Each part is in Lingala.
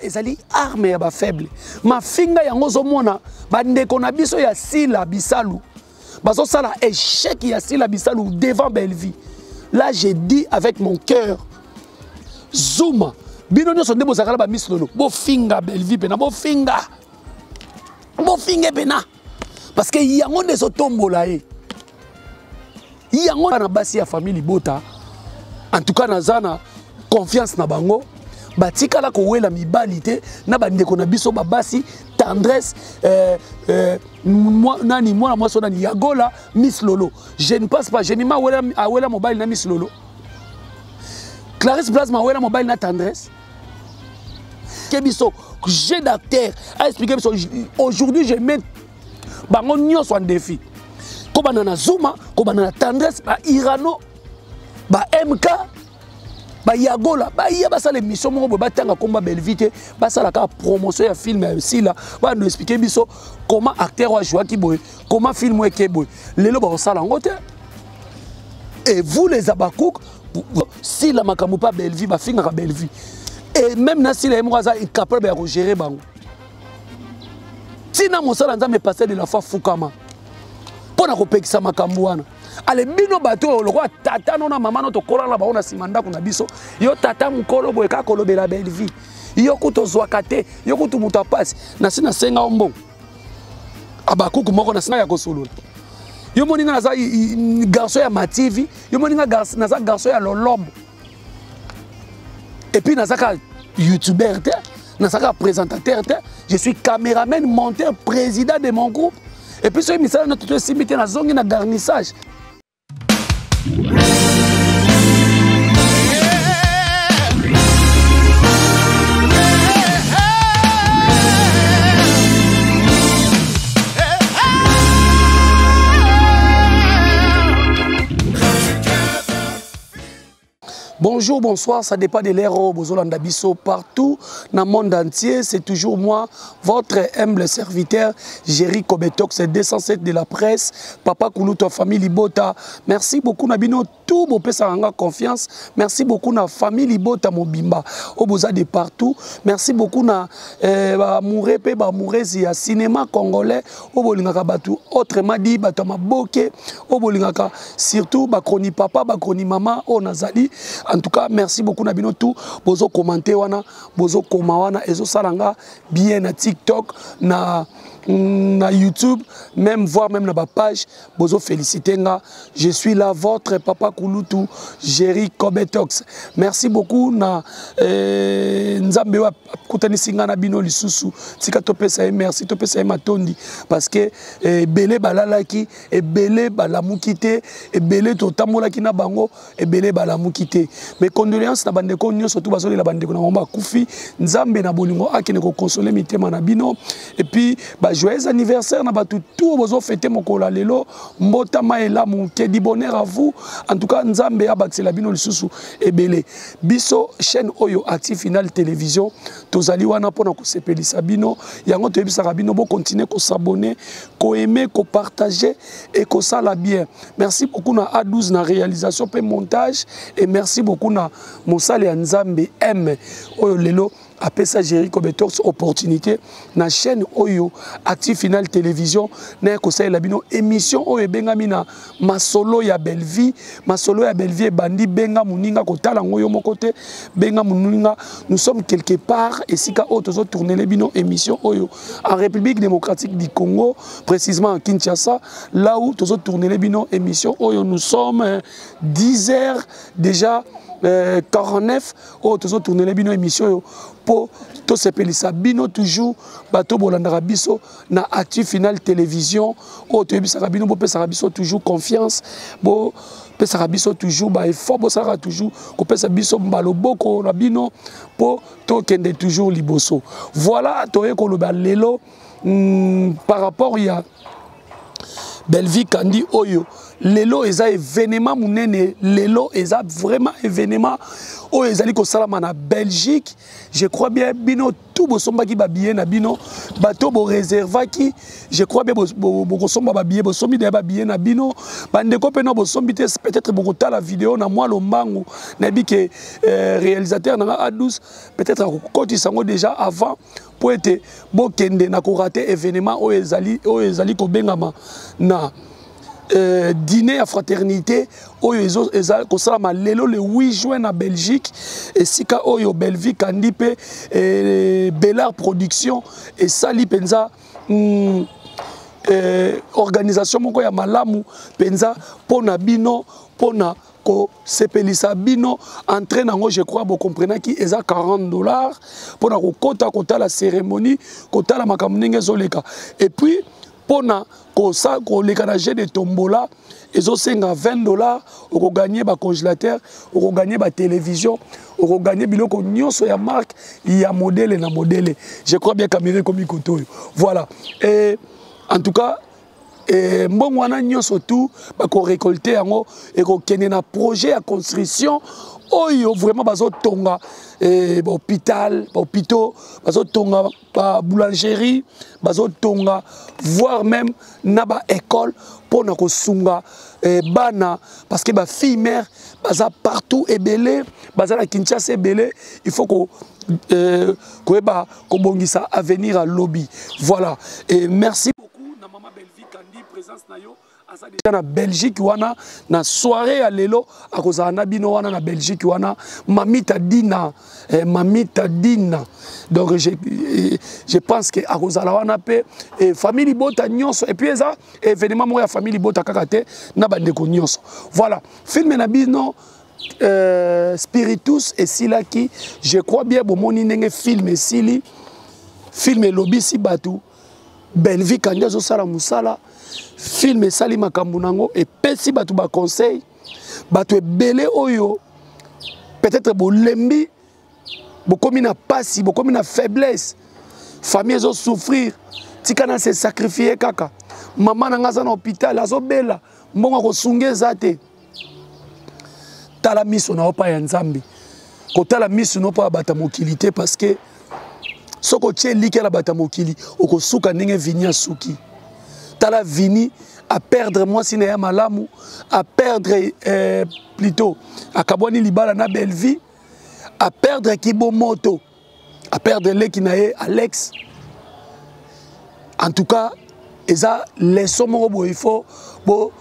ezali arme ya bafaible. Mafinga yango ozomona bandeko na biso ya Sila Bisalu bazosala échec ya Sila Bisalu devant Bellevue. Là je dis avec mon cœur, Zuma, bino nyonso nde bozalaka na ba Miss Lolo, bofinga Bellevue pena, bofinga. Bofinga pena. Parce que yango nde ezotombola ye. Yango na basi ya famille libota, en tout cas naza na confiance na bango, batikala kowela mibali te na bandeko na biso babasi tendresse, nani mwana mwasi nani Yagola Miss Lolo. Je ne pense pas, Jemima awela, awela mobali na Miss Lolo. Clarisse Plasma awela mobali na tendresse. Ke biso jeu d'acteur a expliqué biso aujourd'hui je mets bango nyonso en défi. Kobanda na Zuma, kobanda na tendresse, ba Irano, ba MK, ba Yagola, ba ya basala émission moko boye batanga komba Bellevue te, basala ka promotion ya film ya Sila, ba nous expliquer biso comment acteur wa jouer ki boye, comment film eke boye. Lelo ba osala ngo te. Et vous les Abakouk, Sila makambo pa Bellevue, ba fingaka Bellevue. Et même na Sila ye moko aza incapable ya ko gérer bango. Tina mosala Nzambe pasteur de la foi fukama. Pona kopekisa makambo wana. Ale bino bato oyo lokola tata no na mama no tokola na bango na nsima ndako na biso. Yo tata mokolo boye kaka kolobela Bellevue. Yo kutu ozwaka te, yo kutu moto ya pasi. Nasi nasenga yo mbongo. Abakuku moko nasenga ya kosolola. Yo moninga naza garçon ya Mativi, yo moninga naza garçon ya Lolombo. Et puis naza ka youtubeur te, naza ka présentateur te, je suis caméraman, monteur, président de mon groupe. Et puis soki misala na toto esimbi te, nazongi na garnissage. Bonjour, bonsoir, ça dépend de l'heure où bozolanda biso partout dans le monde entier. C'est toujours moi, votre humble serviteur, Jerry Kobetox, 207 de la presse, Papa Kuluto, famille Libota. Merci beaucoup, Nabino, tout bopesa nga confiance. Merci beaucoup na famille Libota Mobimba, oboza de partout. Merci beaucoup na ba mouré pe ba mourezi ya cinéma congolais, obolingaka batu autrement dit batu maboke, obolingaka surtout ba chroni papa, ba chroni mama o nazali. En tout cas, merci beaucoup na bino tout bozo commenter wana, bozo koma wana ezo salanga bien na TikTok, na YouTube, même voire même na ba page bozo féliciter nga. Je suis là votre papa Kulutu Jerry Kobetox. Merci beaucoup na Nzambe wa kutanisi nga na bino lisusu. Tika topesa ye merci, topesa ye matondi parce que ebele balalaki, ebele balamuki te, ebele totambolaki na bango, ebele balamuki te. Mes condoléances na bandeko nyonso tout bazolela bandeko na bango bakufi. Nzambe na bolingo akende ko consoler mitema na bino. Et puis ba joyeux anniversaire na batu tout bozo fêter mokolo ya lelo. Mbotama elamu, que du bonheur à vous. En tout cas Nzambe abakisela bino lisusu ebele. Biso chaîne oyo Actu Final Télévision tozali wana pona kosepelisa bino. Yango toyebisaka bino bo continuer ko s'abonner, ko aimer, ko partager et ko sala bien. Merci beaucoup na A12 na réalisation pe montage et merci beaucoup na mosali ya Nzambe M oyo lelo apesa Jerry Kobetox opportunité na chaîne oyo Actu Final Télévision na kosalela bino émission oyo ebengami na masolo ya Bellevue. Masolo ya Bellevue ebandi benga muninga kotala ngo yo moko te, benga muninga. Nous sommes quelque part esika oyo tozo tourner le bino émission oyo en République démocratique du Congo, précisément en Kinshasa, là où tozo tourner le bino émission oyo. Nous sommes 10 heures déjà 49 oyo tozo tourner le bino émission oyo po tosepelisa bino toujours bato bolandaka biso na Actu Final Télévision oyo toyebisaka bino bopesaka biso toujours confiance, bopesaka biso toujours ba effort, bosalaka toujours kopesa biso baloboko na bino po tokende toujours liboso. Voilà, toye koloba lelo par rapport ya Bellevue Kandi oyo Lelo eza événement munene, lelo eza vraiment événement oyo ezali kosalama na Belgique. Je crois bien bino tout bosombaki ba billets na bino, bato bo réservaki, je crois bien bokosomba ba billets, bosombi deja ba billets na bino, bandeko mpe na bosombi te, peut-être bokotala video na mwa lombangu, nayebi ke réalisateur na nga A12 peut-être akokotisa yango déjà avant mpo ete bokende na korate événement oyo ezali kobengama na dîner ya fraternité oyo eza kosalama lelo le 8 juin na Belgique, esika oyo Bellevue Kandi mpe Bellar Production esali mpenza organisation moko ya malamu mpenza mpona bino, mpona kosepelisa bino. Entrée nango, je crois bokomprenaki, eza 40 $ mpona kokota kotala cérémonie, kotala makambo ndenge ezoleka. Et puis mpona koleka na jeu de tombola ezosenga 20 $, okoganye bacongélateur, okoganye batélévision, okoganye biloko nyonso ya marque, ya modèle na modèle. Je crois bien caméra ekomi kote oyo. Voilà, et en tout cas mbongo wana nyonso tu bakorécolte yango, ekokende na projet ya construction oyo vraiment bazotonga bahôpital, bahôpitaux, bazotonga baboulangerie, bazotonga voire même na baécole mpona kosunga bana, parce que bafille mère baza partout ebele, baza na Kinshasa ebele. Il faut ko koyeba kobongisa avenir ya lobi. Voilà, et merci beaucoup na mama Bellevue Kandi, présence na yo. Aza déjà na Belgique wana, na soirée ya lelo akozala na bino wana na Belgique wana. Mamita Dina, Mamita Dina, donc je pense que akozala wana mpe famille libota nyonso. Et puis eza événement moko ya famille libota kaka te, na bandeko nyonso. Voilà, film na bino Spiritus esilaki. Je crois bien bomoni ndenge film esili, film elobisi bato. Bellevue Kandi azosala mosala, film esali makambo nango, epesi bato baconseil, bato ebele oyo peut-être bolembi, bokomi na pasi, bokomi na faiblesse, famille ezosouffrir, tika na se sacrifier kaka, mama na nga aza na hôpital, azobela, mbongo akosunga eza te. Tala miso na yo pa ya Nzambe, kotala miso na yo mpo ya bato ya mokili te, parce que soki otie elikya na bato ya mokili, okosuka ndenge Vini asuki. Tala Vini, aperdre mwasi na ye malamu, aperdre plutôt akabwani libala na Bellevue, aperdre kibomoto, aperdre leki na ye Alex. En tout cas eza leçon moko boye, il faut bo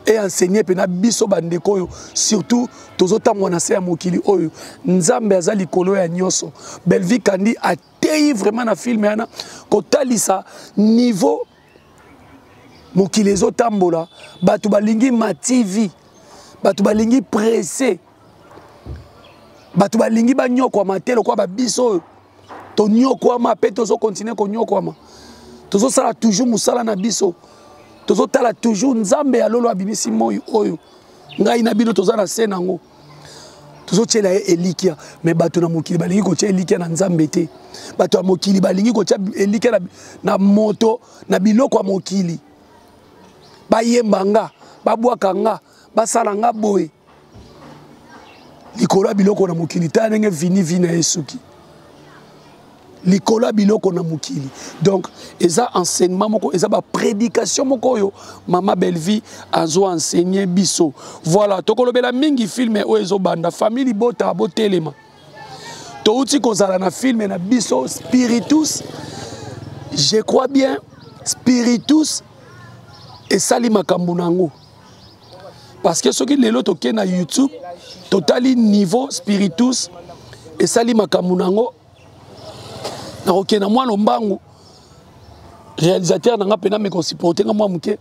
enseigner mpena biso bandeko oyo surtout tozotambola na se ya mokili oyo. Nzambe aza likolo ya nyonso. Bellevue Kandi ateyi vraiment na film wana kotalisa niveau mokili ezotambola. Bato balingi ma TV, bato balingi presse, bato balingi banyokwama te lokola babiso oyo tonyokwama mpe tozokontinue konyokwama. Tozosala toujours mosala na biso, tozotala toujours Nzambe ya lolo abimisi moi oyo ngai na bino toza na se nango, tozotiela ye elikia. Me bato na mokili balingi kotia elikia na Nzambe te. Bato ya mokili balingi kotia elikia na moto, na biloko ya mokili. Bayemba nga, babwaka nga, basala nga boye likolo ya biloko na mokili. Tala ndenge Vini vi na ye suki likolo ya biloko na mokili. Donc eza enseignement moko, eza baprédication moko oyo mama Bellevue azo enseigner biso. Voilà, tokolobela mingi film oyo ezobanda. Famille libota, botelema, touti kozala na film na biso Spiritus. Je crois bien Spiritus esali makambo nango, parce que soki lelo tokei na YouTube, totali niveau Spiritus esali makambo nango. Nakokende na mwana mbangu, réalisateur na nga mpena me kosupporte nga mwa moke.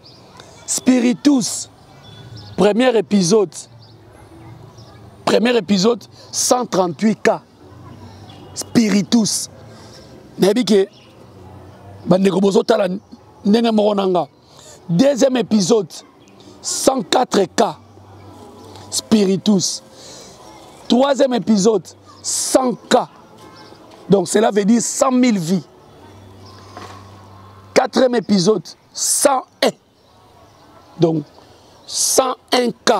Spiritus premier épisode, premier épisode 138K. Spiritus, nayebi ke bandeko bozotala ndenge moko na nga. Deuxième épisode 104K Spiritus. Troisième épisode 100K, donc cela veut dire 100 000 vies. Quatrième épisode 101, donc 101 k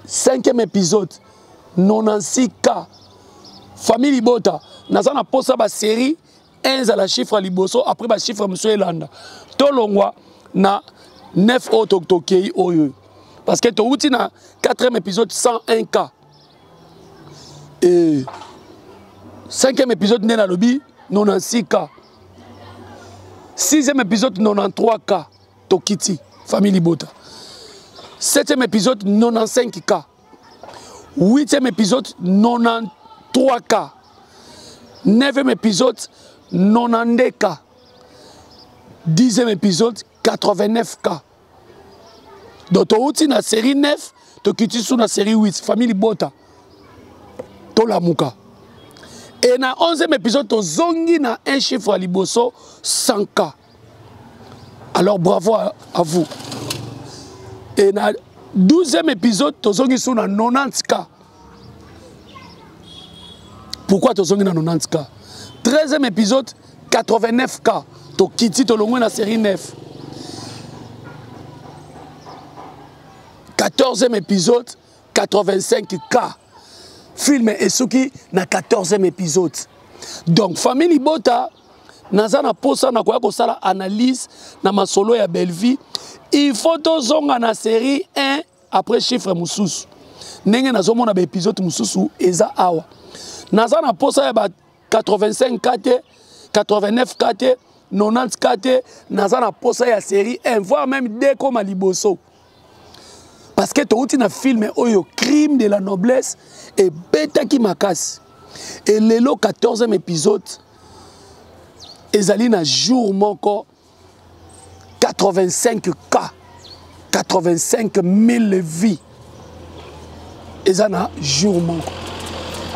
cinquième épisode 96 k famille libota naza na posa ba série 1 ezala chiffre ya liboso après ba chiffre mosusu elanda tolongwa na 9 oyo tokei oyo parce que towuti na 4e épisode 101 k et 5e épisode nde nalobi 96 k 6e épisode 93 k tokiti famille libota 7e épisode 95 k 8e épisode 93 k 9e épisode 92 k 10e épisode 89 k donc touti na série 9 tokiti su na série 8 famille libota tolamuka e na 11e épisode tozongi na un chiffre ya liboso 100 k alors bravo à, à vous e na 12e épisode tozongi su na 90 k pourquoi tozongi na 90 k 13e épisode 89 k tokiti tolongwe na série 9 14e épisode 85 k film esuki na 14e épisode donc famille libota naza na posa na koya kosala analyse na masolo ya bellevie il faut tozonga na série 1 après chiffre mosusu ndenge nazomona baepisode mosusu eza awa naza na posa ya ba 85 k te 89 k te 90 k te naza na posa ya série 1 voire même 2 koma liboso parce que touti na film oyo crime de la noblesse ebetaki makasi e lelo 14e épisode ezali na jour moko 85 k 85 000 vies eza na jour moko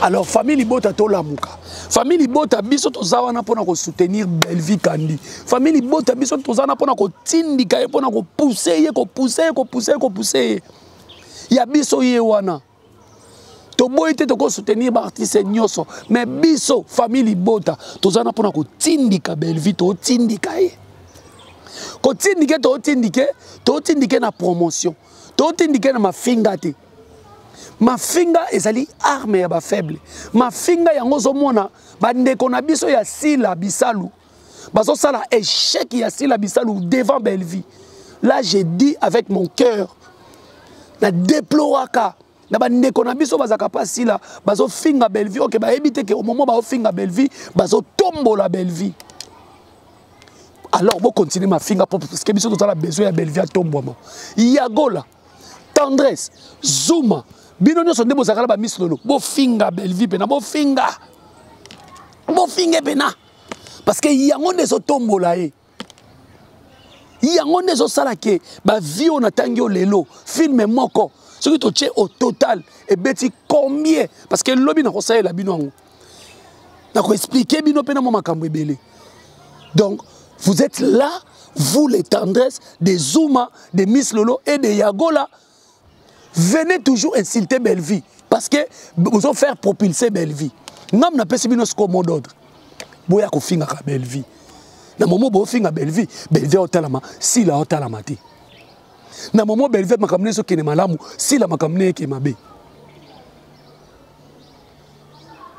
alors famille libota tolamuka famille libota biso toza wana mpona kosoutenir bellevie kandi famille libota biso toza wana mpona kotindika ye mpona kopousse ye kopousse ye kopousse ye kopousse ye ya biso ye wana toboyi te tokosoutenir baartiste nyonso mais biso famille libota toza wana mpona kotindika bellevie totindika ye kotindike totindike totindike na promotion totindike na mafinga te mafinga ezali arme ya bafaible mafinga yango ozomona bandeko na biso ya sila bisalu bazosala échec ya sila bisalu devant bellevie là j'ai dit avec mon cœur na déploraka na bandeko na biso bazalaka mpa sila bazofinga bellevie oke bayebi te ke au moment baofinga bellevie bazotombola bellevie alors bokontinue mafinga mpo parce que biso tozala besoin ya bellevie atombwama yagola tendresse zuma bino nyonso nde bozalaka na bamis lolo bofinga bellevie mpena bofinga bofinge mpena parce que yango nde ezotombola ye yango nde ezosala ke bavie oyo natangi yo lelo filme moko soki totie au total ebeti combien parce que lobi nakosalela bino yango nakoexplike bino mpe na mwa makambo ebele donc vous êtes là vous les tendresses de zuma de miss lolo et de yagola venez toujours insulter bellevie parce que bozo faire propulser bellevie ngam napesi bino sikoyo mot d'ordre boya kofingaka bellevie na momo bofinga bellevie bellevie aotalama sila aotalama te na momo bellevie makambo nyonso ekende malamu sila makambo nde eke mabe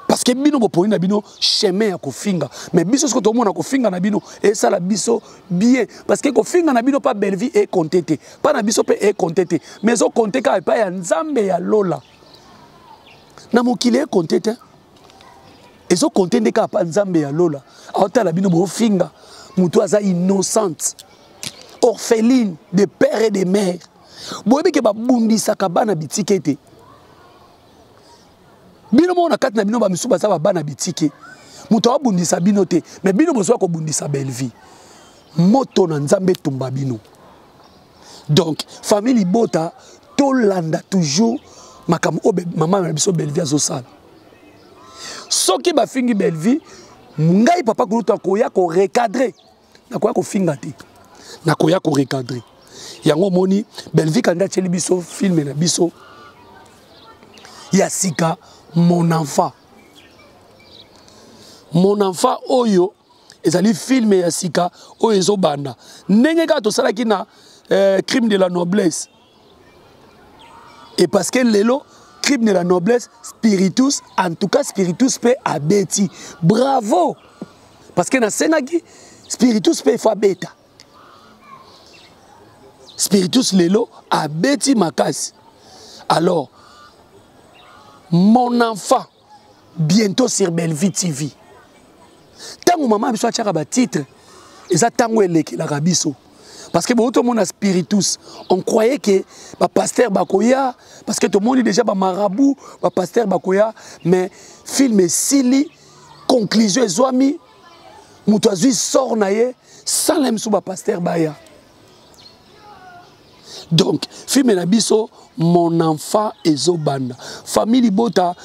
parce que bino boponi na bino chemin ya kofinga mais biso soki tomona kofinga na bino esala biso bien parce que kofinga na bino pa bellevie ekonte te pa na biso mpe ekonte te mais ezokonte kaka epai ya nzambe ya lola na mokili ekonte te ezokonte nde kaka pa nzambe ya lola aotala bino bofinga moto aza innocente orpheline de père et de mère boyebi ke babundisaka bana bitike te bino moko na kati na bino bamisusu baza babana bitike moto abundisa bino te me bino bozwa kobundisa bellevie moto na nzambe etumba bino donc famille libota tolanda toujours makambo oyo mama na biso bellevie azosala soki bafingi bellevie ngai papa kulutu akoya korecadre nakoya kofinga te nakoya korecadre yango omoni bellevie kanda atyeli biso filme na biso ya sika mon enfant mon enfant oyo ezali filme ya sika oyo ezobanda ndenge kaka tosalaki na Crime de la noblesse. Et parce que lelo Crime de la noblesse, spiritus, en tout cas spiritus mpe abeti. Bravo, parce que nasengaki spiritus mpe efo abeta. Spiritus lelo abeti makasi. Alors Mon enfant, bientôt sur Bellevue TV. Ntango mama biso atiaka batitre, eza ntango elekelaka biso, parce que boyo tomona spiritus, on croyait que bapasteur bakoya, parce que tomoni déjà bamarabout, bapasteur bakoya, mais film esili, conclusion ezwami, moto azwi sort na ye sans la miso bapasteur baya. Donc film na biso Mon enfant ezobanda. Famille libota,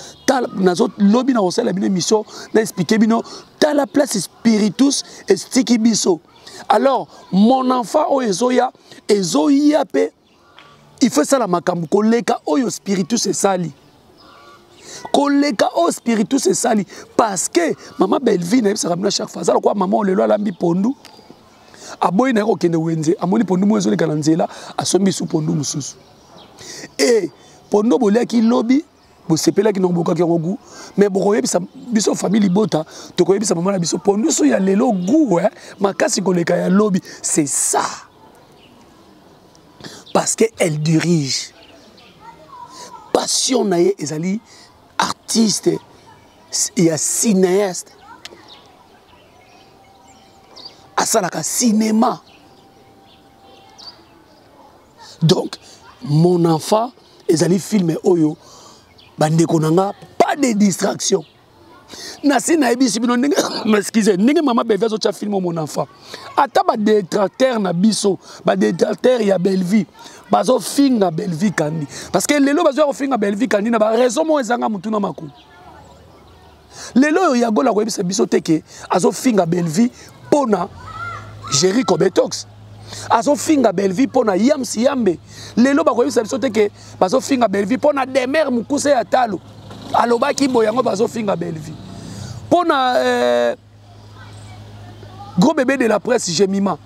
lobi na kosala bino émission na expliquer bino tala place spiritus estiki biso. Alors Mon enfant oyo ezoya, ezoya mpe il faut esala makambo koleka oyo spiritus esali, koleka oyo spiritus esali, parce que mama Bellevue, nayebisaka bino chaque fois, aza lokola mama oyo lelo alambi pondu, aboyi na ye kokende wenze, amoni pondu moko ezoleka na nzela, asombi su pondu mosusu. E pondu boliaki lobi, bosepelaki nango, bokaki yango goût, mais bokoyebisa biso famille libota, tokoyebisa mama na biso pondu so ya lelo goût, eh, makasi koleka ya lobi. C'est ça, parce que elle dirige, passion na ye ezali artiste ya cinéaste, asalaka cinéma. Donc Mon enfant ezali film oyo, bandeko na nga, pas de distraction. Nasi nayebisi bino ndenge, excuse, ndenge mama Bellevue azotya film Mon enfant, ata badétracteur na biso, badétracteur ya Bellevue bazofinga Bellevue Kandi, parce que lelo bazoya kofinga Bellevue Kandi na baraison moko ezanga motu na makulu. Lelo oyo Yagola koyebisa biso te ke azofinga Bellevue mpona Géri Cobetox, azofinga Bellevue mpo na Yams Yambe. Lelo bakoyebisa biso te ke bazofinga Bellevue mpo na Demer Mokuse ya talo alobaki boye, yango bazofinga Bellevue mpo na gros bébé de la presse Jemima.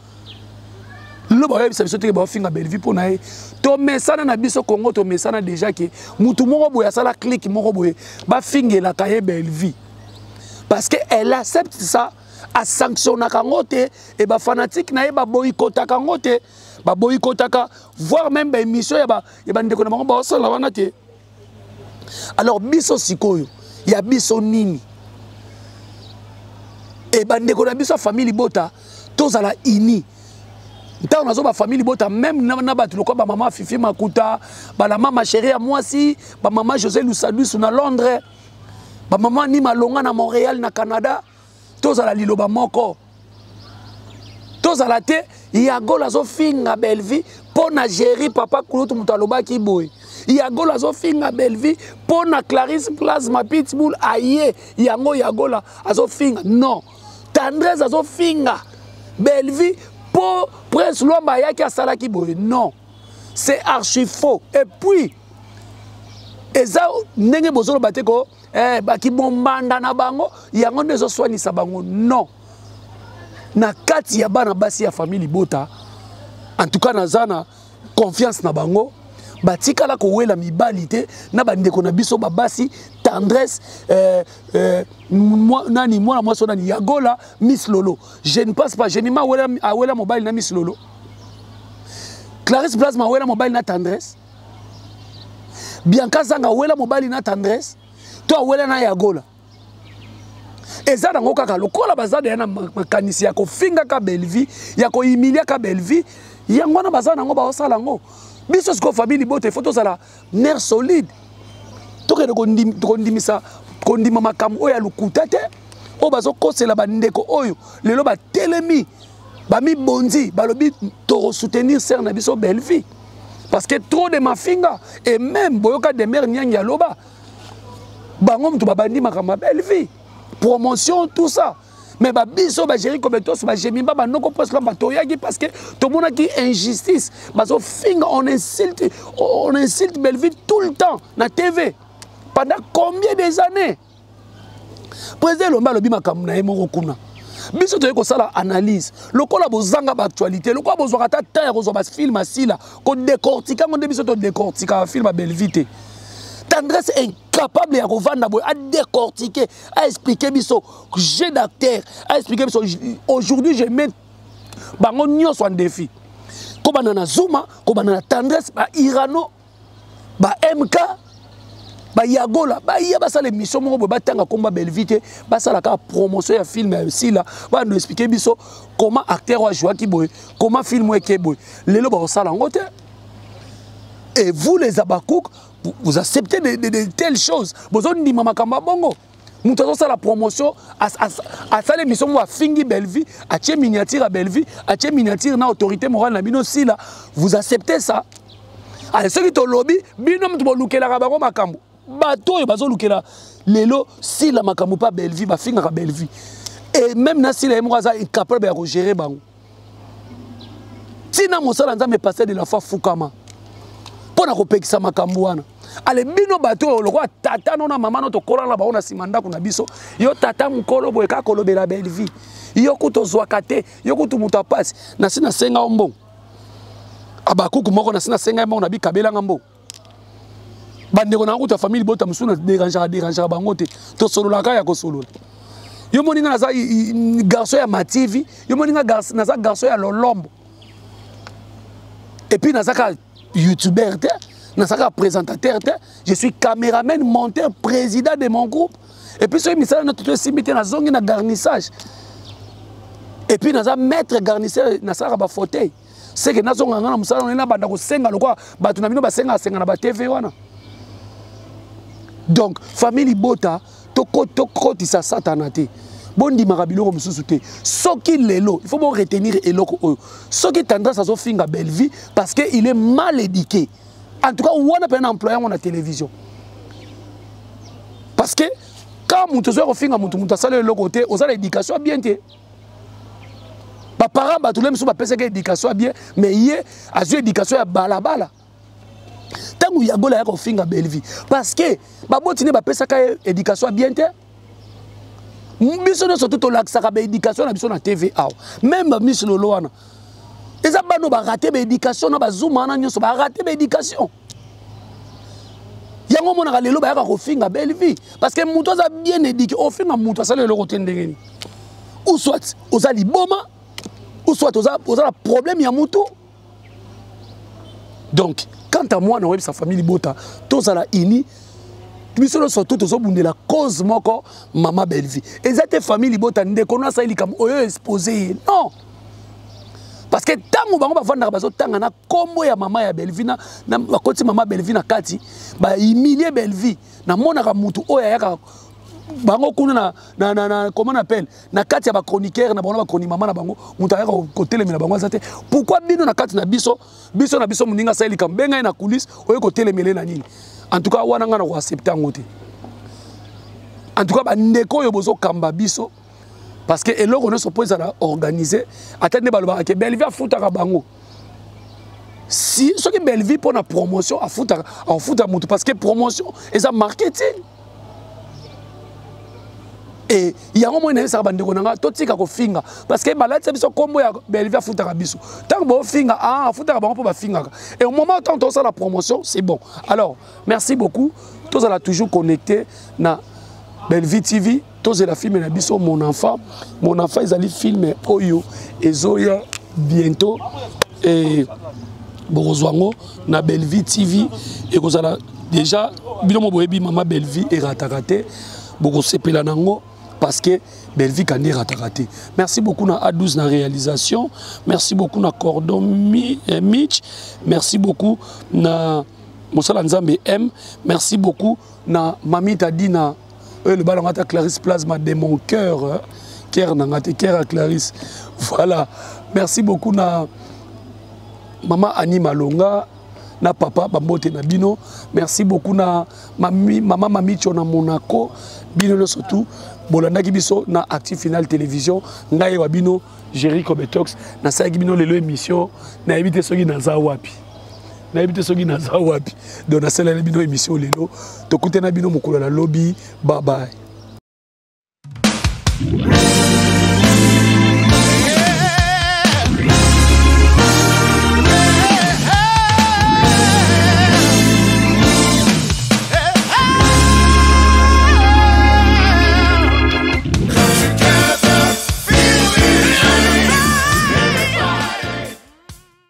Lelo bakoyebisa biso te ke bazofinga Bellevue mpo na ye. Tomesana na biso Congo, tomesana déjà ke mutu moko boye asala clique moko boye, bafingelaka ye Bellevue, parce que elle accepte ça, asanctionnaka yango te, e bafanatike na ye baboyikotaka yango te, baboyikotaka voire même baémission ya bandeko na bango baosala wana te. Alors biso sikoyo ya biso nini? E bandeko na biso ya famille libota, tozala uni. Ntango nazo bafamille libota, même na bato lokola bamama Fifi Makuta, bala mama chéri ya mwasi, bamama José Lusadusu na Londres, bamama ni Malonga na Montréal, na Canada, tozala liloba moko. Tozala te Yagol azofinga Bellevue mpo na Géri papa kulutu moto alobaki boye, Yagol azofinga Bellevue mpo na Clarisse Plasma Pitbull aye, yango Yagola azofinga. Non, Tendresse azofinga Bellevue mpo Prince Lwamba ayaki asalaki boye. Non, c'est archi faux. Et puis eza ndenge bozoloba te ko bakibombanda na bango, yango nde ezoswanisa bango. Non, na kati ya bana basi ya famille libota, en tout cas naza na confiance na bango, batikala kowela mibali te na bandeko na biso babasi, Tendresse, nani, mwana mwasi nani, Yagola, Miss Lolo. Je ne pense pas Jemima awela, awela mobali na Miss Lolo, Clarisse Plasma awela mobali na Tendresse, Bianca Zanga awela mobali na Tendresse to awela na Yagola. Eza nango kaka lokola baza deya na makanisi ya kofingaka Bellevue, ya kohumiliaka Bellevue, yango wana baza nango baosala yango. Biso sikoyo famille libota, ifo tozala nerf solide, tokende kondimisa kondima makambo oyo ya lokuta te, oyo bazokosela bandeko oyo lelo batelemi, bamibondi, balobi tokosoutenir sere na biso Bellevue, parce que trop de mafinga. Et même boyoka Demer Nyangi aloba bango moto babandi makambo ya Bellevue, promotion, tout ça, mais babiso bagéri kobetos, bagemimba, banoko presque batoyaki, parce que tomonaki injustice, bazofinga, on insulte Bellevue tout le temps na TV pendant combien des années. Président Elombe alobi makambo na ye moko kuna. Biso toyei kosala analyse lokola bozanga baactualité, lokola bozwaka ata temps ya kozwa bafilme asila kodecortika yango nde biso todecortikaka filme ya Bellevue te. Tendresse incapable ya kovanda boye adecortike, aexplike biso jeu d'acteur, aexplike biso. Aujourd'hui je mets bango nyonso en défi, kobanda na Zuma, kobanda na Tendresse, ba Irano, ba MK, bayagola, baya basala émission moko boye, batanga komba Bellevue te, basala kaka promotion ya film ya Sila, bando expliquer biso comment acteur oyo ajouaki boye, comment film oyo eke boye. Lelo bakosala yango te. Et vous les Abakouk, vous, vous acceptez de telles choses. Bozondima makambo ya bongo. Moto azosala promotion, asala émission moko, afingi Bellevue, atie miniature ya Bellevue, atie miniature na autorité morale na bino Sila. Vous acceptez ça? Ale soki tolobi, bino moto bolukelaka bango makambo. Bato oyo bazolukela lelo Sila makambo pa Bellevue, bafingaka Bellevue, et même na Sila ye moko aza incapable ya kogérer bango. Ntina mosala Nzambe, pasteur de la foi, fukama mpo na kopekisa makambo wana. Ale bino bato oyo lokola tata no na mama no, tokola na bango na nsima ndako na biso. Yo tata mokolo boye kaka kolobela Bellevue, yo kutu ozwaka te, yo kutu moto apasi. Nasi nasenga yo mbongo? Abakuku moko nasi nasenga ye mbongo, nabikabelanga mbongo. Bandeko na kutu ya famille libota mosusu na dérangeaka dérangeaka bango te, tosololaka ya kosolola. Yo moni nga naza garçon ya Mativi, yo moni nga naza garçon ya Lolombo, et puis naza kaka youtubeur te, naza kaka présentateur te, je suis caméraman, monteur, président de mon groupe. Et puis soki misala na toto esimbi te, nazongi na garnissage, et puis naza maître garnisseur, nasalaka bafauteuil. Seke nazonga nga na mosala na nabanda kosenga lokola bato na bino basengaka senga na batv wana. Donc famille libota, tokotisa Satana te, bondimaka biloko mosusu te. Soki lelo, il faut bo retenir eloko oyo: soki Tendresse azofinga Bellevue parce que il est mal éduqué, en tout cas wana mpe na employé yango na télévision, parce que quand moto ozoya kofinga moto, moto asali eloko te, oza na éducation ya bien te. Baparent bato le mosusu bapesaki éducation ya bien, mais ye azwi éducation ya balabala. Ntango Yagola aya kofinga Bellevue parce que baboti nde bapesaka ye éducation ya bien te. Biso nyonso to tolakisaka baéducation na biso na TV awa, même bamisi lolo wana eza bano barater baéducation na bazuma wana nyonso, barater baéducation yango. Omonaka lelo bayaka kofinga Bellevue parce que moto aza bien éduqué, ofinga moto asali eloko te ndenge nini? Ou soit oza liboma, ou soit oza na problème ya motu. Donc quant à moi, nakoyebisa famille libota, tozala uni biso nyonso tu, tozobundela cause moko, mama Bellevue. Eza te famille libota, ndeko no asali likambo oyo, expose ye, non. Parce que ntango bango bavandaka, bazotanga na nkombo ya mama ya Bellevue, na bakoti mama Bellevue na kati, bahumilie Bellevue. Namonaka mutu oyo ayaka bango kuna na comment on appelle, na kati ya bachroniqueur na bango, na bachroni mama na bango, moto ayaka kotelemela bango aza te. Pourquoi bino na kati na biso, biso na biso, moninga asali likambo, bengai na coulisse, oye kotelemele na nini? En tout cas wana ngai na koaccepte yango te. En tout cas bandeko oyo bozokamba biso, parce que eloko nyonso mpo ezala organisé, ata nde balobaka ke Bellevue afutaka bango, si soki Bellevue mpo na promotion afutaka, afuta motu, parce que promotion eza marketing. E yango moi nayebisaka bandeko na nga, totika kofinga, parce que balatisa biso nkombo ya Bellevue afutaka biso. Ntango bofinga, ah, afutaka bango mpo bafingaka, et au moment ntango tosala promotion, c'est bon. Alors merci beaucoup, tozala toujours connecté na Bellevue TV. Tozela film na biso Mon enfant. Mon enfant ezali film oyo ezoya bientôt e bokozwa yango na Bellevue TV. Ekozala déjà, bino mo boyebi mama Bellevue erataka te, bokosepela nango parce que Bellevue kandi erataka te. Merci beaucoup na A12 na réalisation, merci beaucoup na Cordon Mitch, merci beaucoup na mosala Nzambe M, merci beaucoup na Mamita Dina oyo loba nanga ata Clarisse Plasma de mon cœur, cœur nanga te, cœur ya Clarisse. Voilà, merci beaucoup na mama Annie Malonga na papa, bambote na bino. Merci beaucoup na mami, mama Mamicho na Monaco. Bino nyonso tu bolandaki biso na Active Final Télévision, ngai wa bino Géri Cobetox, nasalaki bino lelo émission. Nayebi te soki naza wapi, nayebi te soki naza wapi. Donc nasaleli bino émission lelo, tokutana bino mokolo na lobi. Bye bye.